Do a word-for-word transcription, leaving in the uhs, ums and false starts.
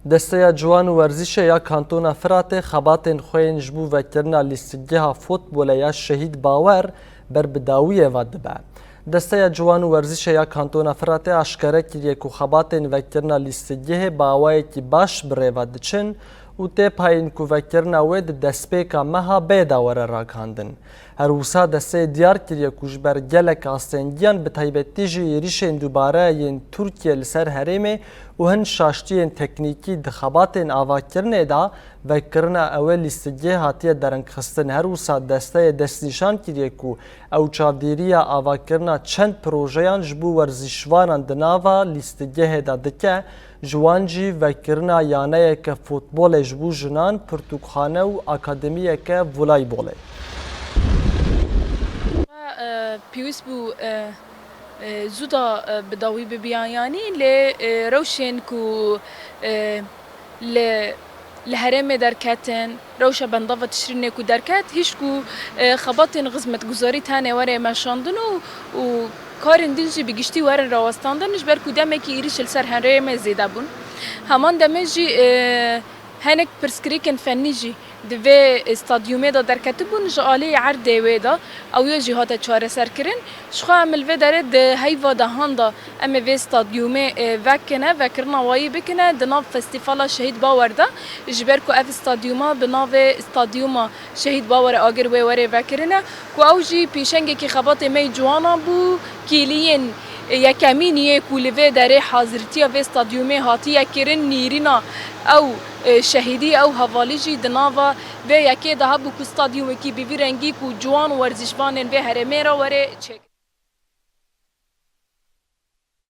Desteya Ciwan û Werzîşê ya Kantona Firatê xebatên xwe yên ji bo vekirina lîstikgeha fotbolê ya Şehîd Bawer ber bi dawiyê ve dibe. Desteya Ciwan û Werzîşê ya Kantona Firatê aşkere kiriye ku xebatên vekirina lîstikgehê bi awayekî baş bi rê ve diçin û tê payîn ku vekirina wê di destpêka meha bê de were ragihandin. Her wisa desteyê diyar kiriye ku ji ber gelek astengiyan, bi taybetî jî êrîşên dubare yên Tirkiye li ser herêmê û hin şaştiyên teknîkî di xebatên avakirinê de, vekirina ew ê lîstikgehê hatiye derengxistin. Her wisa desteyê destnîşan kiriye ku ew çavdêriya avakirina çend projeyan ji bo werzîşvanan di nava lîstikgehê de dike, ji wan jî vekirina yaneyeke fotbolê ji bo jinan, pirtûkxane û akademiyeke voleybolê. E, pêwîst bû, e, e, zû da, e, bi dawî bibiyan, yanî lê, e, rewşên ku, e, li, li herêmê derketin, rewşa bendava Tişrînê ku derket, hişk û, e, xebatên xizmetguzarî tenê were meşandin û, û karên din jî bi giştî werin rawestandin, ji ber ku demekî êrîş li ser herêmê zêde bûn. Heman demê jî, e, hinek pirsgirêkên fennî jî di vê stadyumê de derketibûn, ji alî erdê wê de ew ya jî hate çareserkirin. Jixwe em li vê derê di heyva dehan de em ê vê stadyumê, e, vekine, vekirina wayî bikine, di nav Festîvala Şehîd Bawer de, ji ber ku ev stadyuma bi navê Stadyuma Şehîd Bawer Agir wê were vekirine, ku ew jî pêşengekî xebatê me yê ciwanan bû, kêliyên yekemîn yê ku li vê derê hazirtiya vê stadyumê hatiye kirin, nêrîna ew, e, şehîdî, ew hevalî jî di nava vê yekê de hebû ku stadyumekî bi vî rengî ku ciwan û werzîşvanên vê herêmê re were çêkirin.